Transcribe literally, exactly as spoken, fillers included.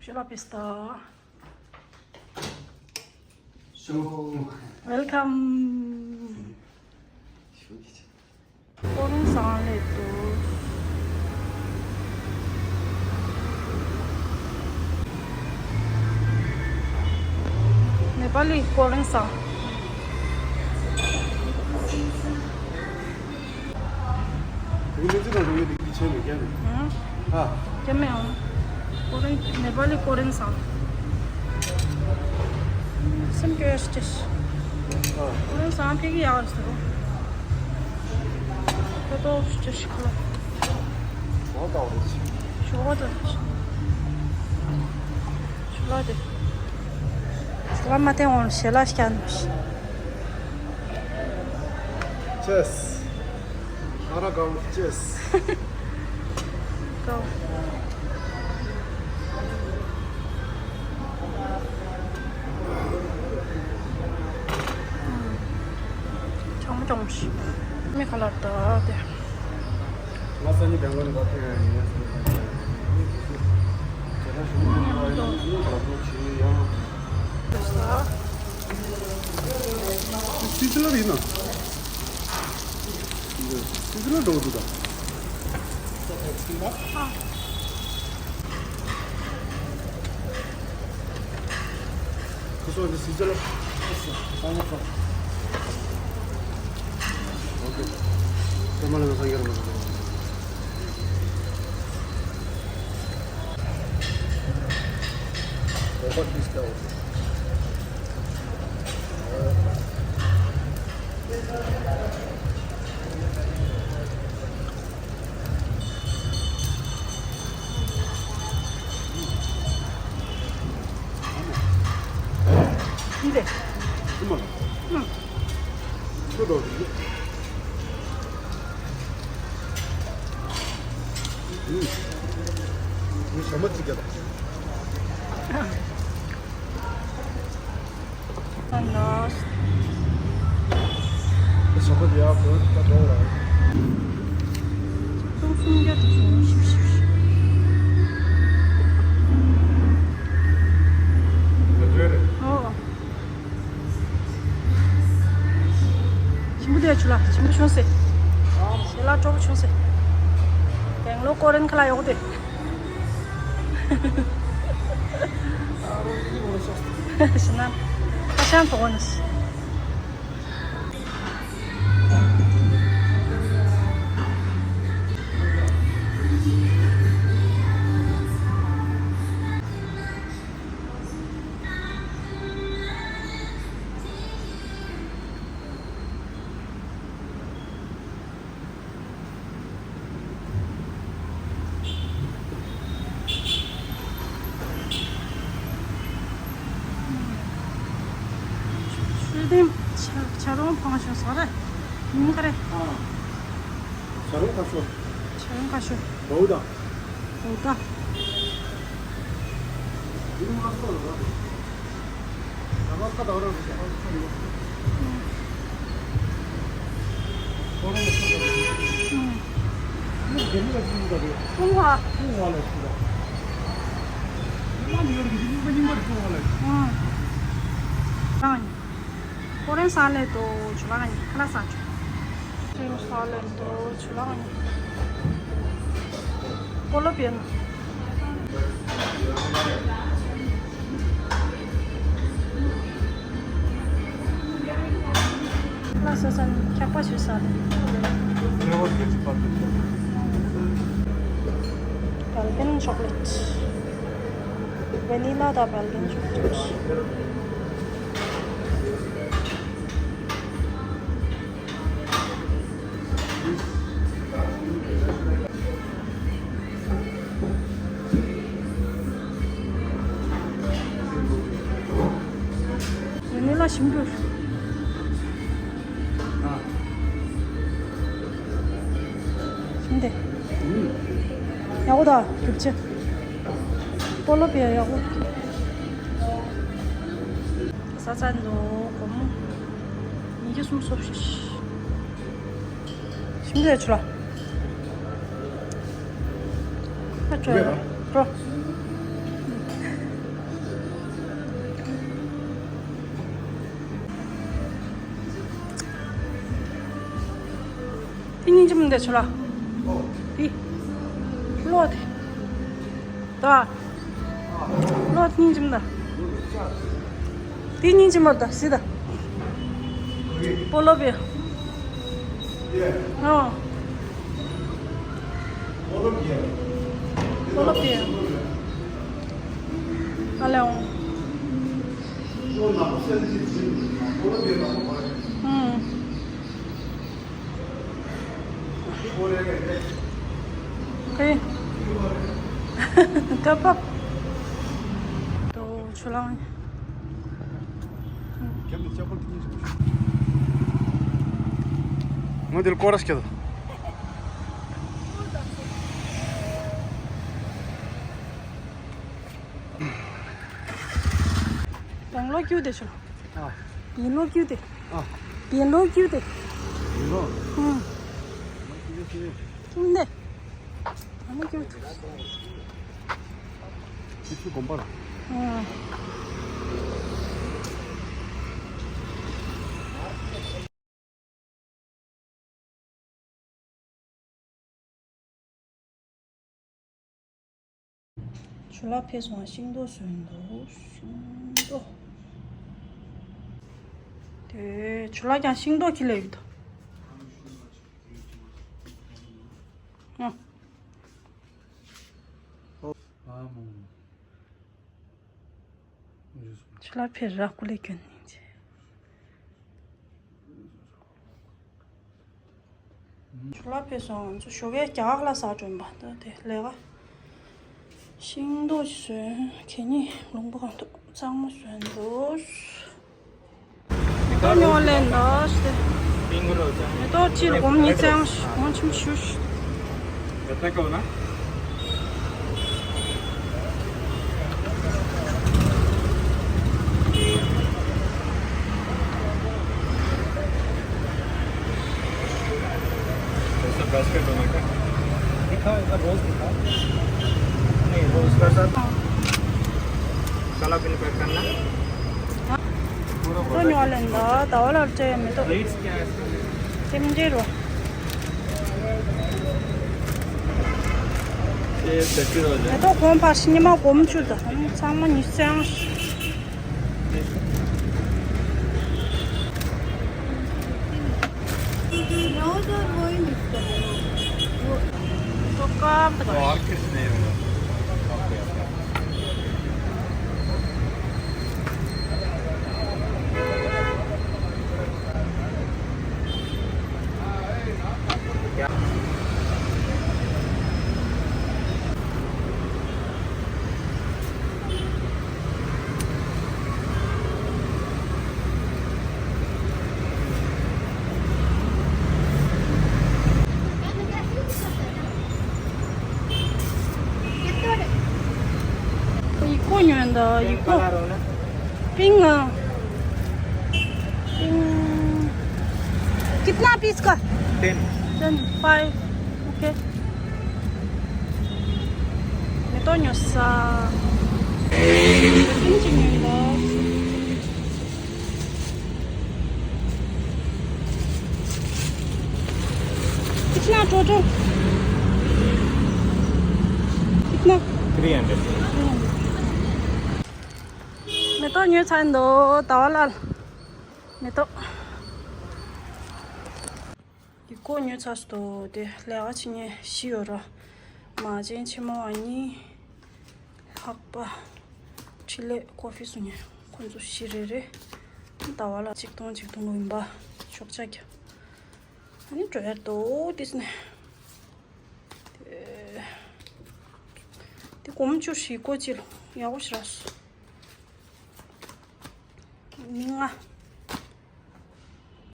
ཇོ་ལགས་པེ་སྟ། ཤོ། Welcome. ཤོ་གི་ཆེ། ཀོ་རིན་སང་སླེབས་འདུག་ནེ་པ་ལི་ཀོ་རིན་སང་། ཡིན་ནི་ཅི་དང་རུང་ཡོད་དེ་ཀི་ཆེན་མི་རྒན་མི། ཧ། རྒན་མི་ཨང་། ཀོ་རིན་ནེ་པ་ལི་ཀོ་རིན་སང་། སེམས་སྐྱོ་ཡ་ཞིག་ཅེས། ཨ། ཀོ་རིན་སང་ཕི་གི་ཡག་ཟེར་རོ། ཁོ་ཏོ་ཞིག་ཅེས་ཤིག་ཁ་ལ། ཞོག་ད་བ་རེད། ཞོག་ད། ཞོག་ལ་དེ། ཞོག་ལ་མ་བསྟན་འོང་ཞེ་ལ་སྐྱ་ནུ་ཞིག་ཅེས། ཨ་ར་གའུ་ཅེས། གའུ། ཆང་མ་ཆང་ཞིག་མི་ཁ་ལར་ད་དེ། ང་ས་ཉི་བེང་ལོར་ནས་བར་ཐེངས་ཡང་ཡིན་ཡང་ཟེར་བ་དང་། ཇ་ཁྲ་ཞུ་མི་ཡོང་བ་ཡིན་ན་ངས་ལབ་རོགས་བྱེད་ཡང་། སི་ཛི་ལར་ཡིན་ན། སི་ཛི་ལར་འགྲོ་འདུག་ད། ཁོ་ཚོ་འདི་སི་ཛི་ལར། ཨོ་ཁེ། ཚང་མ་ལ་ང་སང་རྒྱ་ར་མ་ཟ། འདི། ཨུ་མ། ཨུ། ཁྱོད་འགྲོ་རེད། ཨུ། ངས་ཞྭ་མོ་གཅིག་བརྒྱབ། ཨ་ནོ། ཞྭ་མོ་དེ་ཡག་པོ་ད་འགྲོ་ལ། སུམ་སུམ་བརྒྱ་དེ་བྱུང་ཤིབ་ཤིབ་ཤིབ། ཨོ། ཞིམ་པོ་དེ་ཆུ་ལ་ཞིམ་པོ་བྱུང་སེ། ཞལ་ལག་སྤྲོ་པོ་བྱུང་སེ། དེང་ལོ་ཀོ་རན་ཁ་ལ་ཡོག་དེ། ཤི་ན། ཁ་ཤང་ཐོག་ནས། ཤུལ་ལྡན་བྱ་བྱ་རུང་ཕངས་ཤོག་ཟ་རེ། ཉིན་ག་རེ། ཨ། བྱ་རུང་ཁ་ཤོ། བྱ་རུང་ཁ་ཤོ། བའུ་ད། བའུ་ད། ཡིན་མ་སོང་ལ། ད་ཁ་ད་རང་གི་ཁ་ཡོད། ཁོ་རང་ཁ་ད། ཡིན་རྒྱ་མི་ལ་ཅི་ཡིན་ད་རེད། ཀྲུང་ཧྭ། ཀྲུང་ཧྭ་ལ་ཅི་ད། ཡིན་མ་མི་ཡོད་རྒྱ་མི་མ་ཡིན་པར་ཀྲུང་ཧྭ་ལ་ཅི། ཨང་། རང་། ཀོ་རན་ས་ལེ་དོ་ཆུ་ལ་ང་ཁ་ལ་ས་ཆུ། ཀོ་རན་ས་ལེ་དོ་ཆུ་ལ་ང་། སྤོ་ལོ་པེན། ལ་ས་ས་ཁྱག་པ་ཞུ་ས་ལེ། བལ་ཀན་ཆོག་ལེ་ཊི། ཝེ་ནི་ལ་དང་བལ་ཀན་ཆོག་ལེ་ཊི། ཝེ་ནི་ལ་ཞིམ་རྒྱུ། ཞིམ་དེ། ཡག་པོ་ད་རྒྱུ་ཆ། སྤོ་ལོ་པེ་ཡག་པོ། ས་ཚ་འདུག་སྒོར་མོ་ཉིས་བརྒྱ་སུམ་ཅུ་སོ་བཞི། ཞིམ་རེད་ཆུ་ལ། ཨ་ཆུ་ལ་འགྲོ། སྙིང་རྗེ་མོ་འདི་ཆུ་ལ། འདི། གློག་དེ། ད། གློག་སྙིང་རྗེ་མོ་ད། འདི་སྙིང་རྗེ་མོ་ད་སི་ད། སྤོ་ལོ་བེ། ཨོ། སྤོ་ལོ་བེ། ཨ་ལེ་ཨོ། ཨུམ། ཁེ། ཀ་པ། ཏོ་ཆུ་ལང་། ངོ་དེར་སྐོར་ར་སྐྱོད། དང་ལོ་ཀྱུ་དེ་ཆུ། ཨ། དེ་ལོ་ཀྱུ་དེ། ཨ། དེ་ལོ་ཀྱུ་དེ། དེ་ལོ། ཨུམ། ཀྱུ་དེ། ཨ་ནི་ཀྱུ་དེ། ཆུ་ཆུ་དགོན་པར། ཨུམ། ཆུ་ལ་ཕེབས་སོང་། ཤིང་ཏོག་བཟོས་འདུག་ཤིང་ཏོག་དེ་ཆུ་ལ་ཀྱང་ཤིང་ཏོག་ཁྱེར་ལེ་ཡོད་དོ། ཨ། ཆུ་ལ་ཕེབས་ར་ཀུ་ལེ་གྱོན་ནི་ཆེ། ཆུ་ལ་ཕེབས་སོང་། ང་ཚོ་ཞོགས་ཀས་རྒྱ་གར་ལ་ཟ་འགྲོ་ཡིན་པ། ད་དེ་ལས་ཀ་ཤིང་ཏོག་ཅིག་བཟོས། གད་སྙིགས་ལུང་པ་གང་ཐུབ་གཙང་མ་བཟོས་འདུག་མེ་ཏོག་ཉོ་ལེན་འདུག་ཟེར། མེ་ཏོག་གཅིག་ལ་སྒོར་མོ་ཉིས་བརྩེགས། ཧང་ཆེན་པོ་ཞུ། ऐसा बास्केट बना के दिखाओ, एक बार रोज दिखाओ। नहीं, रोज का साथ काला बिल पैक करना। མེ་ཏོག་ཉོ་ལེན་འདུག་ཟླ་བ་ལགས་སྤྲད་མེ་ཏོག रेट्स क्या है इसका? ཐེམ་རྒྱས་རོ། ये सेट हो जाए। མེ་ཏོག་གོང་འཕར་ཉི་མ་སྒོར་མོ་བཅུ་དང་ཚང་མ་ཉིས་བརྩེགས། रोज और वही मिक्स कर दो। वो तो काम तो और कुछ नहीं होगा। ཡིག་ཀོ་ཉོས་འདུག་ཡིག་ཀོ། पिंक। पिंक। कितना पीस का? टेन। Ten, five. ओके। མེ་ཏོག་ཉོ་ས། ཤིང་ཅིག་ཉོས་འདུག कितना टोटल? कितना? Three hundred. མེ་ཏོག་ཉོས་ཚར་འདུག་ཟླ་བ་ལགས། མེ་ཏོག་ཡིག་ཀོ་ཉོས་ཚར་སོང་། དེ་ལས་ཀ་བྱེད་མཁན་བཞི་ཡོད་ར། མ་བྱན་ཆེན་མོ་བ་གཉིས། ལྷག་པ། འཕྲིན་ལས། ཀོ་ཧྥི་བཟོ་མཁན། ཁོང་ཚོ་བཞི་རེ་རེ། ཟླ་བ་ལགས་ཆིག་སྟོང་ཆིག་སྟོང་ལོ་ཡིན་པ། ཤོག་ཆ་རྒྱབ། ཨ་ནི་འགྲོ་ཡ་འདུག་དེ་ནས། དེ་སྒོར་མོ་བཅུ་ཞིག་ཡིག་ཀོ་ཅིག་ལ་ཡག་པོ་ཞིག་རག་སོང་། མི་ལྔ།